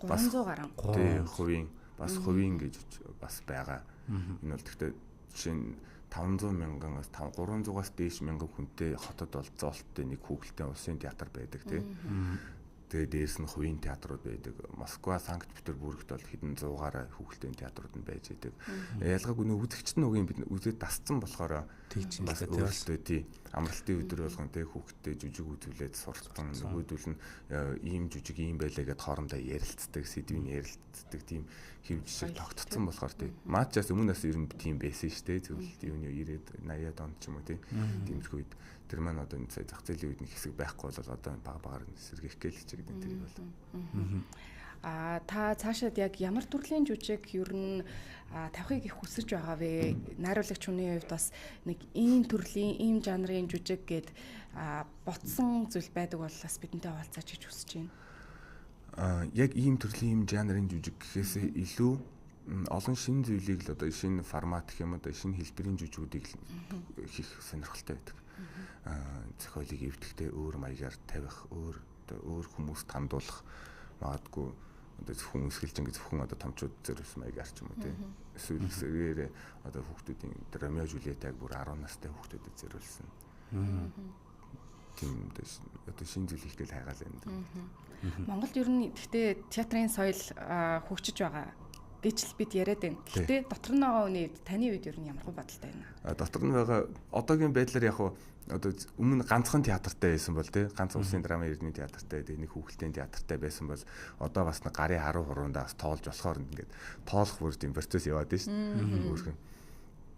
S1: 300 гаруй.
S2: Тий, хувийн бас хувийн гэж бас байгаа. Энэ бол тэгэхдээ жишээ нь 500 мянган-аас 300-аас дээш мянган хүнтэй хотод бол зоолттой нэг хүүхэлдэйн улсын театр байдаг тий. Тэгээ дээрс нь хувийн театрууд байдаг. Москва, Санкт Петербургт бол хэдэн зуугаараа хүүхэлдэйн театрууд нь байж байдаг. Ялгаагүй нөө үзэгчд нь угийн бид үзээд дасцсан болохоор бас өөрсдөө тий амралтын өдөр болгон тий хүүхдтэй жүжиг үзүүлээд суртан нөгөөдөл нь ийм жүжиг ийм байлаа гэд хоорондоо ярилцдаг, сэдвийг ярилцдаг тийм хэв жишг тогтцсон болохоор тий. Маачаас өмнөөс ер нь тийм байсан шүү дээ. Зөвлөлт юуны 90-ад 80-ад онд ч юм уу тий. Тиймэрхүү үед тэр маань одоо энэ сая зах зээлийн үед нэг хэсэг байхгүй бол одоо баг багаар сэргээх гээл хичээгээд энэ тэрийг бол.
S1: Та цаашаад яг ямар төрлийн жүжиг ер нь тавихыг их хүсэж байгаа вэ? Найруулагч хүний хувьд бас нэг ийм төрлийн, ийм жанрын жүжиг гээд ботсон зүйл байдаг бол бас бидэнтэй хаваалцаач гэж хүсэж байна.
S2: Яг ийм төрлийн, ийм жанрын жүжиг гэхээсээ илүү олон шинэ зүйлийг л одоо шинэ формат гэх юм одоо шинэ хэлбэрийн жүжигүүдийг хийх сонирхолтой байдаг. Зохиолыг эвдэхдээ өөр маягаар тавих, өөр одоо өөр хүмүүст хандуулах магадгүй одоо зөвхөн үнсгэлж ингэ зөвхөн одоо томчууд зориулсан маягаар ч юм уу тий. Эсвэл эсэргээрээ одоо хүүхдүүдийн Ромео Жульетаг бүр 10 настай хүүхдүүдэд зориулсан. Тийм одоо шинэ зүйл хийх гээл хайгаал байна.
S1: Монголд ер нь гэхдээ театрын соёл хөгжиж байгаа гэж л бид яриад байна. Гэхдээ дотор нь байгаа үний үед таны үед ер нь ямар бодолтой байна?
S2: Дотор нь байгаа одоогийн байдлаар яг одоо өмнө ганцхан театртай байсан бол тий ганц улсын драма эрдмийн театртай тэгээ нэг хүүхэлдэйн театртай байсан бол одоо бас нэг гарын 10 хуруундаа бас тоолж болохоор ингээд тоолох бүр тийм процесс яваад байна шүү дээ. Өөрхөн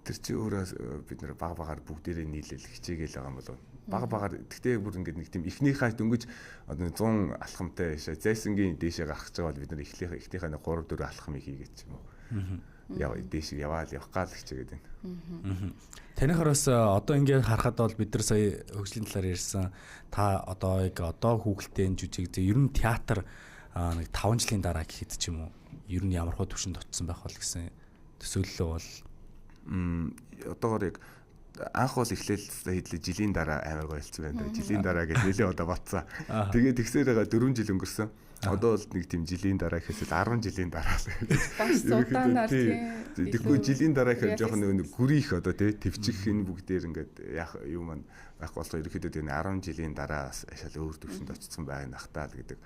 S2: тэр чи өөрөө бид нэр баг багаар бүгдээрээ нийлэл хичээгээл байгаа юм болов. Баг багаар тэгтээ бүр ингээд нэг тийм эхнийхээ дөнгөж одоо 100 алхамтай зайсангийн дээшээ гарах гэж байгаа бол бид нар эхнийхээ нэг 3 4 алхмыг хийгээд ч юм уу. Яв дээш яваал явах гал хичээгээд байна.
S3: Таныхаар бас одоо ингээд харахад бол бид нар сая хөгжлийн талаар ярьсан. Та одоо яг одоо хүүхэлдэйн жүжиг зэ ер нь театр нэг 5 жилийн дараа гэхэд ч юм уу ер нь ямар хөө төвшөнд очсон байх бол гэсэн төсөөллөө бол
S2: одоогоор яг анх бол эхлээл хэдлээ жилийн дараа амар гоёлцсон байна. Жилийн дараа гэж нэлээ одоо батсан. Тэгээд тэгсээр байгаа 4 жил өнгөрсөн. Одоо бол нэг тийм жилийн дараа гэхээс л 10 жилийн дараа л
S1: гэж. Бас
S2: тийм. Тэгэхгүй жилийн дараа гэхээр жоохон нэг гүрийх одоо тий төвчих энэ бүгдээр ингээд яах юм маань байхгүй болохоор ерөнхийдөө энэ 10 жилийн дараа шал өөр төвшөнд очсон байх нахтаа л гэдэг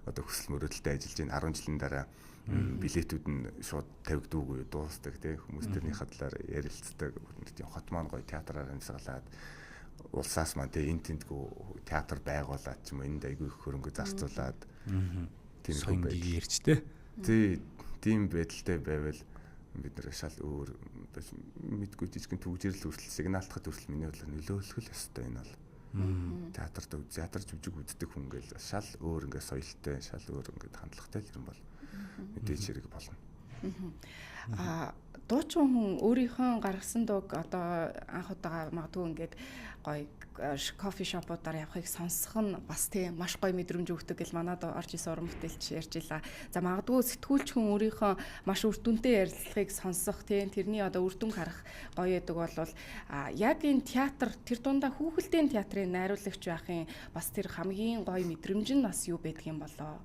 S2: одоо хүсэл мөрөөдөлтэй ажиллаж байна. 10 жилийн дараа билетүүд нь шууд тавигдуугүй дуустдаг тий хүмүүс тэрний хадлаар ярилцдаг. Нэг тийм хот маань гоё театраар амьсгалаад улсаас маань тий энэ тэндгүү театр байгуулад ч юм уу энд айгүй их хөрөнгө зарцуулаад
S3: тийм соёнгийг ярьж тий.
S2: Тий, тийм байдалтай байвал бид нэр шал өөр мэдгүй жижигэн түгжрэл хүртэл сигнаалтахад хүртэл миний бодлоор нөлөөлөх л ёстой энэ бол. Театрт театр жүжиг үздэг хүн ингээл шал өөр ингээ соёлтой, шал өөр ингээ хандлагатай л юм бол мэдээж хэрэг болно.
S1: Аа дуучин хүн өөрийнхөө гаргасан дууг одоо анх удаага магадгүй ингээд гоё кофе шопуудаар явахыг сонсох нь бас тийм маш гоё мэдрэмж өгдөг гэл манад орж исэн уран бүтээлч ярьж илаа. За магадгүй сэтгүүлч хүн өөрийнхөө маш үр дүнтэй ярилцлагыг сонсох тийм тэрний одоо үр дүн харах гоё яадаг бол яг энэ театр тэр дундаа хүүхэлдэйн театрын найруулагч байхын бас тэр хамгийн гоё мэдрэмж нь бас юу байдг юм болоо?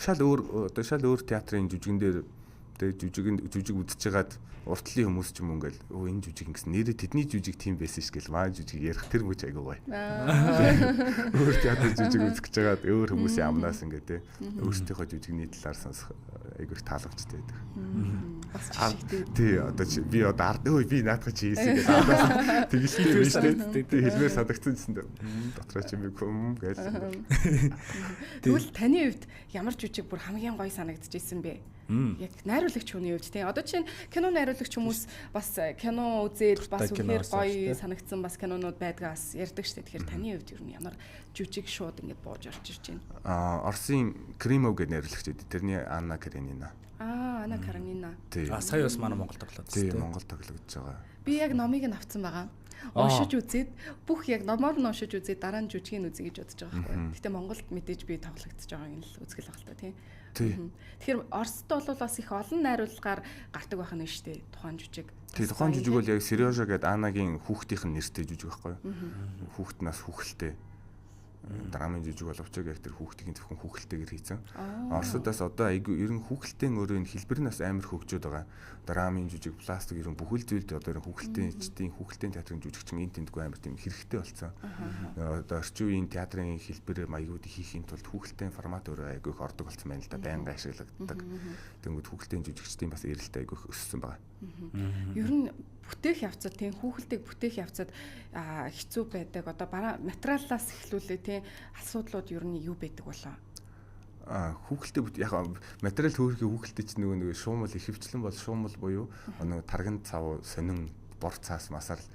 S2: Шал өөр одоо шал өөр театрын жүжигэн дээр тэгээ жүжиг үзэж байгаад уртлын хүмүүс ч юм ингээл өө энэ жүжиг ингэсэн нэрээ тэдний жүжиг тийм байсан ш гэл маа жүжиг ярих тэр мөч айгуу гоё. Өөр театр жүжиг үзэх гэж байгаад өөр хүмүүсийн амнаас ингээ те өөрсдийнхөө жүжигний талаар сонсох айгуу их тааламжтай байдаг.
S1: Бас жишгтэй.
S2: Тий одоо би одоо ард өө би наадах чи хийсэн гэл амнаас тэгэлтэй биш те. Тий хэлмээр санагдсан гэсэн дотроо чи юм гээл.
S1: Тэгвэл таны хувьд ямар жүжиг бүр хамгийн гоё санагдчихсэн бэ? Яг найруулагч хүний хувьд тийм одоо чинь кино найруулагч хүмүүс бас кино үзээд бас үнэхээр гоё санагдсан бас кинонууд байдгаа бас ярьдаг штэ. Тэгэхээр таны хувьд ер нь ямар жүжиг шууд ингэж бууж орж ирж байна?
S2: Оросын Кримов гэдэг найруулагч гэдэг. Тэрний Анна Каренина.
S1: Анна Каренина.
S3: Сая бас манай Монгол тоглоод
S2: байна. Тийм Монгол тоглогдож байгаа.
S1: Би яг номыг нь авсан байгаа. Уншиж үзээд бүх яг номоор нь уншиж үзээд дараа нь жүжигийг үзье гэж бодож байгаа байхгүй. Гэтэ Монголд мэдээж би тоглогдож байгааг нь л үзгэл баг л та тийм. Тэгэхээр Оросд бол бас их олон найруулгаар гардаг байх нь шүү дээ тухайн жүжиг.
S2: Тий тухайн жүжиг бол яг Сережа гэдэг Анагийн хүүхдийнх нь нэртэй жүжиг байхгүй юу? Хүүхд нас хүүхэлтэй. Драмын жүжиг боловч яг тэр хүүхдийн зөвхөн хүүхэлтэйгээр хийсэн. Оросдоос одоо айгүй ер нь хүүхэлтэйн өөрөө энэ хэлбэр нь бас амар хөгжөөд байгаа. Драмын жүжиг, пластик ер нь бүхэл зүйлд одоо ер нь хүүхэлтэйн хүүхэлтэйн театрын жүжигчин энэ тэндгүй амар тийм хэрэгтэй болсон. Одоо орчин үеийн театрын хэлбэр маягуудыг хийхийн тулд хүүхэлтэйн формат өөрөө айгүй их ордог болсон байна л да. Байнга ашиглагддаг. Тэнгүүд хүүхэлтэйн жүжигчдийн бас эрэлтээ айгүй их өссөн байгаа.
S1: Ер нь бүтээх явцад тийм хүүхэлдэйг бүтээх явцад хэцүү байдаг. Одоо бараа материалаас эхлүүлээ тийм асуудлууд ер нь юу байдаг болоо?
S2: Хүүхэлдэй яг материал хөөрхий хүүхэлдэй чинь нөгөө шуумал ихэвчлэн бол шуумал буюу нөгөө тарган цав сонин бор цаас масаар л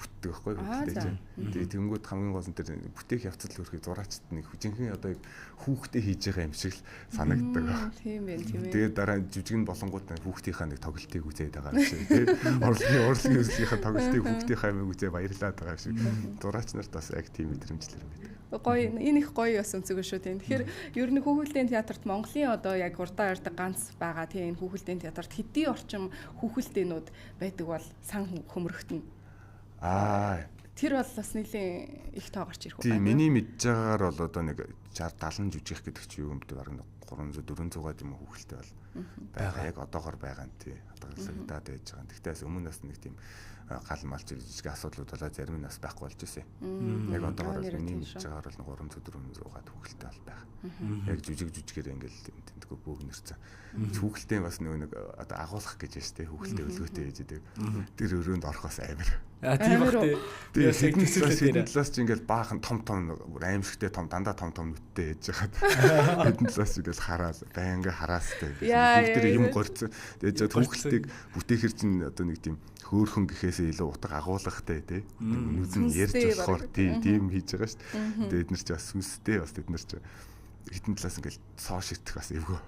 S2: бүтдэг байхгүй хүүхэлдэй чинь. Тэгээ тэнгүүд хамгийн гол нь тэр бүтээх явцад л хөөрхий зураачд нэг жинхэнэ одоо яг хүүхдээ хийж байгаа юм шиг л санагддаг.
S1: Тийм байх тийм ээ.
S2: Тэгээд дараа жүжиг нь болонгууд хүүхдийнхаа нэг тоглолтыг үзээд байгаа юм шиг тий. Урлагийн үзлийнхаа тоглолтыг хүүхдийнхаа амиг үзээ баярлаад байгаа юм шиг. Зураач нарт бас яг тийм мэдрэмжлэр байдаг.
S1: Гоё энэ их гоё бас өнцөг шүү тийм. Тэгэхээр ер нь хүүхэлдэйн театрт Монголын одоо яг урдаа ярьдаг ганц байгаа тийм энэ хүүхэлдэйн театрт хэдий орчим хүүхэлдэйнүүд байдаг бол сан хөмрөгтөн. Тэр бол бас нэлийн их тоо гарч ирэх үү?
S2: Тийм, миний мэдж байгаагаар бол одоо нэг 60 70 жүжигх гэдэг чи юу юм бэ? Бараг 300 400 гад юм хүүхэлтэй бол байгаа. Яг одоогор байгаа нь тий. Хадгалагдаад байж байгаа. Тэгтээ бас өмнө бас нэг тийм гал мал жижиг асуудлууд болоо зарим нь бас байхгүй болж ирсэн. Яг одоогоор бол миний мэдж байгаагаар бол 300 400-аад хүүхэлтэй бол байх. Яг жижиг жижигээр ингээл тэнтгүү бөөгнөрцөн. Хүүхэлтэй бас нөгөө нэг одоо агуулах гэж байна шүү дээ. Хүүхэлтэй өлгөөтэй байж идэг. Тэр өрөөнд орох бас амар.
S3: А тийм бах тий.
S2: Би бас яг хэдэн талаас чи ингээл баахан том том аимшигтэй том дандаа том том нүдтэй яж хагаад хэдэн талаас ингээл хараал байнга хараастай. Бүгд тэр юм горцсон. Тэгээд жаад хүүхэлтийг бүтээхэр чинь одоо нэг тийм хөөхөн гэхээсээ илүү утга агуулгатай тий. Нүд нь ярьж болохоор тий тийм хийж байгаа шүү дээ. Тэгээд эднэр чи бас сүнстэй бас тэд нар чи хитэн талаас ингээл соо ширтэх бас эвгүй.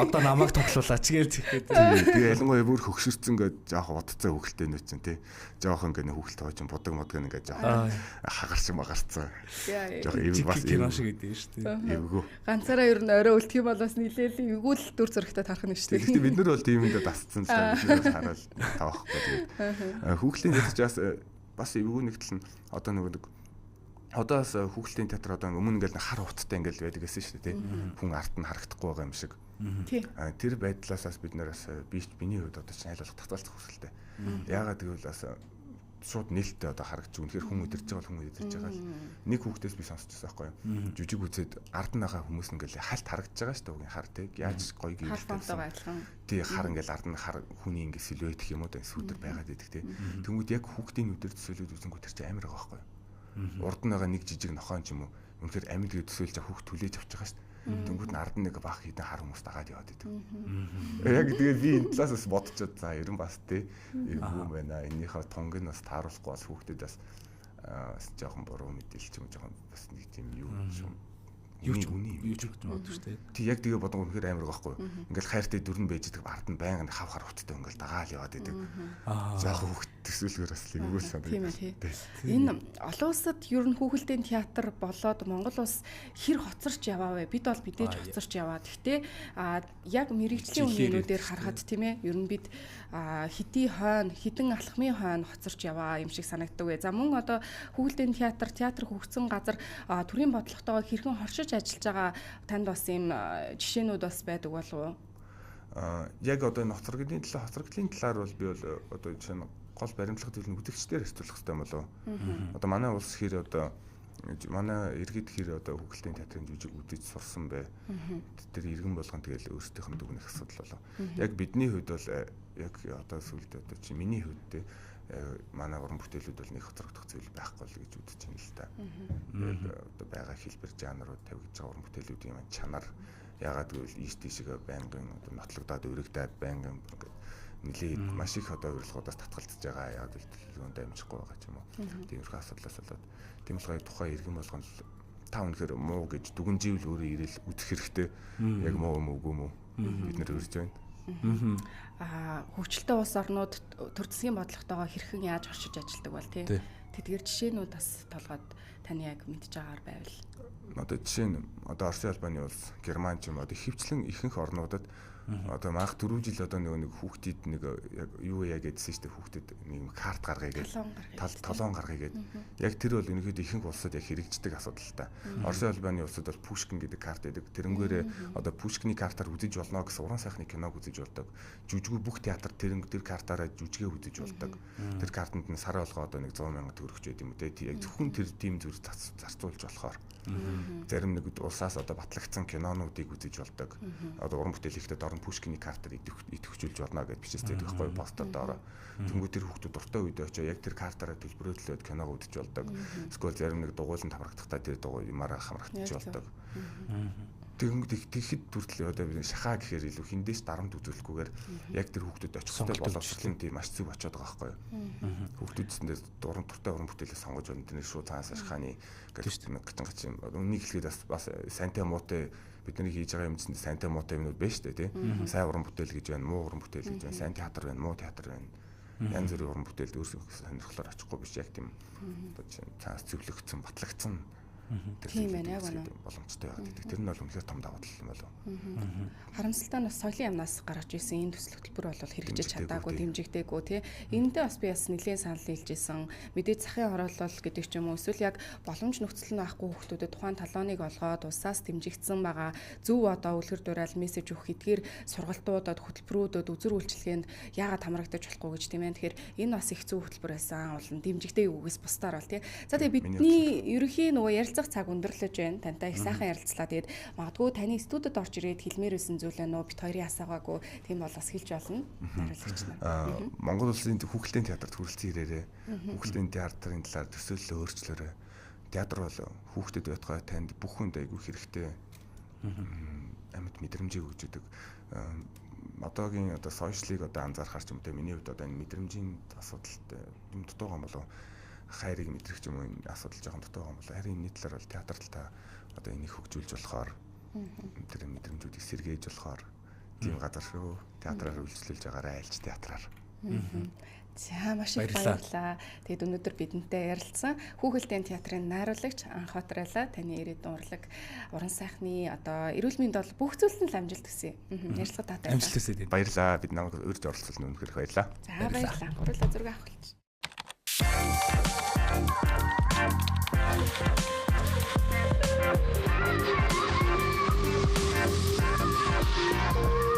S3: Одоо намайг тоглуулаач гээл зэхэд.
S2: Тэгээ ялангуяа бүр хөгшөрцөн гээд жоох удцсан хүүхэлтэй нүү чинь тий. Жоох ингээ хүүхэлтэй хоо чинь будаг мудаг ингээ жоох хагарч магарцсан.
S3: Жоох эв бас кино шиг гэдэг шүү
S1: дээ. Эвгүй. Ганцаараа ер нь орой үлдэх юм бол бас нилээл эвгүй л дүр зурагтай тарах нь шүү
S2: дээ. Гэхдээ бид нар бол тиймэндээ дасцсан л та бид нар бол хараад тавахгүй тэгээд. Хүүхлийн театр бас эвгүй нэг тал нь одоо нөгөө нэг одоо бас хүүхэлдэйн театр одоо өмнө ингээл хар хувцастай ингээл байдаг гэсэн шүү дээ тий. Хүн арт нь харагдахгүй байгаа юм шиг. Тэр байдлаасаас бид нар бас би миний хувьд одоо чинь аль болох татгалзах хүсэлтэй. Яагаад гэвэл бас шууд нээлттэй одоо харагдаж үнэхээр хүн өдөрж байгаа бол хүн өдөрж байгаа л нэг хүүхдээс би сонсчихсан байхгүй юу. Жүжиг үзээд ард нь байгаа хүмүүс ингээл хальт харагдаж байгаа шүү дээ үгийн хар тий. Яаж гоё гэрэлтэй. Тий хар ингээл ард нь хар хүний ингээ силуэт гэх юм уу сүүдэр байгаад идэх тий. Тэнгүүд яг хүүхдийн нүдээр төсөөлөд үзэнгүүт тэр чинь амар байгаа байхгүй юу. Урд нь байгаа нэг жижиг нохоон ч юм уу үнэхээр амьд гэж төсөөлж хүүхд түлээж авч байгаа шүү дээ. Тэнгүүд нь ард нь нэг баах хідэн хар хүмүүс дагаад яваад идэв. Яг тэгээд би энэ талаас бас бодчиход за ер нь бас тий эвгүй юм байна. Энийхээ тунг нь бас тааруулахгүй бас хүүхдэд бас жоохон буруу мэдээлэл ч юм жоохон бас нэг тийм юу юм
S3: юу ч үний юу ч боддог шүү дээ.
S2: Тий яг тэгээ бодгоо үнэхээр амар байхгүй юу. Ингээл хайртай дөрөн байж идэг ард нь байнга хав хар уттай ингээл дагаал яваад идэг. Жоох хүүхд төсөөлгөр бас л эвгүй санагдав.
S1: Тийм ээ тий. Энэ олон улсад ер нь хүүхэлдэйн театр болоод Монгол улс хэр хоцорч яваа вэ? Бид бол мэдээж хоцорч яваа. Гэхдээ яг мэрэгжлийн үнэнүүдээр харахад тийм ээ ер нь бид хэдий хойно хэдэн алхмын хойно хоцорч яваа юм шиг санагддаг вэ. За мөн одоо хүүхэлдэйн театр, театр хөгжсөн газар төрийн бодлоготойгоо хэрхэн хоршиж ажиллаж байгаа танд бас ийм жишээнүүд бас байдаг болов уу?
S2: Яг одоо энэ хоцрогдны талаар хоцрогдлын талаар бол би бол одоо жишээ нь гол баримтлах зүйл нь үзэгчдээр харьцуулах хэрэгтэй болов уу? Одоо манай улс хэр одоо манай иргэд хэр одоо хүүхэлдэйн театрын жүжиг үзэж сурсан бэ? Тэр иргэн болгон тэгэл өөрсдийнх нь дүгнэх асуудал болов. Яг бидний хувьд бол яг одоо сүлд одоо чи миний хувьд те манай уран бүтээлүүд бол нэг хоцрогдох зүйл байхгүй л гэж үзэж байна л та. Яг одоо байгаа хэлбэр жанрууд тавигдж байгаа уран бүтээлүүдийн маань чанар ягаад гэвэл ийш тийшээ байнгын одоо нотлогдоод өргөдөөд байнгын ингээд нэлээд маш их одоо урилгуудаас татгалзаж байгаа. Яг л төлөвлөгөөнд дамжихгүй байгаа ч юм уу. Тиймэрхүү асуудлаас болоод тийм болохоор тухайн иргэн болгон та үнэхээр муу гэж дүгнживэл өөрөө ирэл үзэх хэрэгтэй. Яг муу юм үгүй мүү бид нэр өрж байна.
S1: Хөгжилтэй улс орнууд төр засгийн бодлоготойгоо хэрхэн яаж оршиж ажилладаг бол тий. Тэдгээр жишээнүүд бас толгойд таны яг мэдж байгаагаар байвал.
S2: Одоо жишээ нь одоо Оросын албаны улс, Герман ч юм одоо хөвчлэн ихэнх орнуудад одоо анх 4 жил одоо нөгөө нэг хүүхдэд нэг яг юу яа гэдсэн шүү дээ хүүхдэд нэг карт гаргая гэж толон гаргая гэд. Яг тэр бол ерөнхийдөө ихэнх улсад яг хэрэгждэг асуудал та. Оросын албаны улсад бол Пушкин гэдэг карт байдаг. Тэрнгээрээ одоо Пушкины картаар үзэж болно гэсэн уран сайхны киног үзэж болдог. Жүжигүү бүх театр тэр картаараа жүжигээ үзэж болдог. Тэр картанд нь сар болгоо одоо нэг 100 сая төгрөгч байд юм үү те. Яг зөвхөн тэр тийм зүр зарцуулж болохоор. Зарим нэг улсаас одоо батлагдсан кинонуудыг үзэж болдог. Одоо уран бүтээл хийхдээ дор нь Пушкины картаар идэвхжүүлж болно гэж бичээстэй байхгүй постэр доороо. Тэнгүү тэр хүүхдүүд дуртай үед очоо яг тэр картаараа төлбөрөөлөөд киног үзэж болдог. Эсвэл зарим нэг дугуйлан хамрагдахдаа тэр дугуй юмараа хамрагдчих болдог. Тэгэхэд хүртэл одоо би шахаа гэхээр илүү хиндээс дарамт үзүүлэхгүйгээр яг тэр хүүхдүүд очих хэрэгтэй боловсролын тийм маш зөв очиод байгаа байхгүй юу. Хүүхдүүдсэндээ дуртай уран бүтээлээ сонгож байна. Тэр шууд цаанаас шахааны гэж нэг гачин гачин үнийг хэлэхэд бас сайнтай муутай бидний хийж байгаа юм чинь сайнтай муутай юмнууд байна шүү дээ тий. Сайн уран бүтээл гэж байна, муу уран бүтээл гэж байна, сайн театр байна, муу театр байна. Янз бүрийн уран бүтээлд өөрсдөө сонирхлоор очихгүй биш яг тийм одоо чинь цаанаас зөвлөгдсөн, батлагдсан
S1: Тийм байна, яг үнэ.
S2: Боломжтой байгаад байдаг. Тэр нь бол үнэхээр том давуу тал юм болов.
S1: Харамсалтай нь бас соёлын яамнаас гаргаж ирсэн энэ төсөл хөтөлбөр бол хэрэгжиж чадаагүй, дэмжигдээгүй тий. Энэндээ бас би бас нэлээд санал нийлж исэн. Мэдээж захын хороолол гэдэг ч юм уу эсвэл яг боломж нөхцөл нь байхгүй хүүхдүүдэд тухайн талоныг олгоод улсаас дэмжигдсэн байгаа зөв одоо үлгэр дуурайл мессеж өгөх эдгээр сургалтуудад, хөтөлбөрүүдэд, үзүр үйлчилгээнд яагаад хамрагдаж болохгүй гэж тийм ээ. Тэгэхээр энэ бас их зөв хөтөлбөр байсан. Улан дэмжигдээгүйгээс бусдаар бол тий. За тэгээ бидний ерөнхий нөгөө ярилцах цаг өндөрлөж байна. Тантай их сайхан ярилцлаа. Тэгээд магадгүй таны студид орж ирээд хэлмээр байсан зүйл байна уу? Бит хоёрын асаагаагүй. Тийм бол бас хэлж болно. Хариулагч
S2: нар. Монгол улсын хүүхэлдэйн театрт хүрэлцэн ирээрээ. Хүүхэлдэйн театрын талаар төсөөллөө өөрчлөөрэй. Театр бол хүүхдэд байтугай танд бүх хүнд айгүй хэрэгтэй. Амьд мэдрэмжийг өгч өгдөг. Одоогийн одоо сошиалыг одоо анзаархаар ч юм уу миний хувьд одоо энэ мэдрэмжийн асуудалтай юм дутуугаан болов хайрыг мэдрэх юм уу энэ асуудал жоохон дутуугаан болов харин энэний талаар бол театр та одоо энийг хөгжүүлж болохоор тэр мэдрэмжүүдийг сэргээж болохоор тийм газар шүү. Театраар үйлчлүүлж байгаарай айлч театраар.
S1: За маш их баярлалаа. Тэгээд өнөөдөр бидэнтэй ярилцсан Хүүхэлдэйн театрын найруулагч Анхот Райла таны ирээдүйн урлаг уран сайхны одоо эрүүл мэнд бол бүх зүйлд нь л амжилт хүсье. Ярилцлага таатай.
S3: Амжилт хүсье.
S2: Баярлалаа. Бид намайг урьж оролцуулсан үнэхээр их баярлалаа.
S1: За баярлалаа. Гурлаа зүрх авах болчих. Thank you.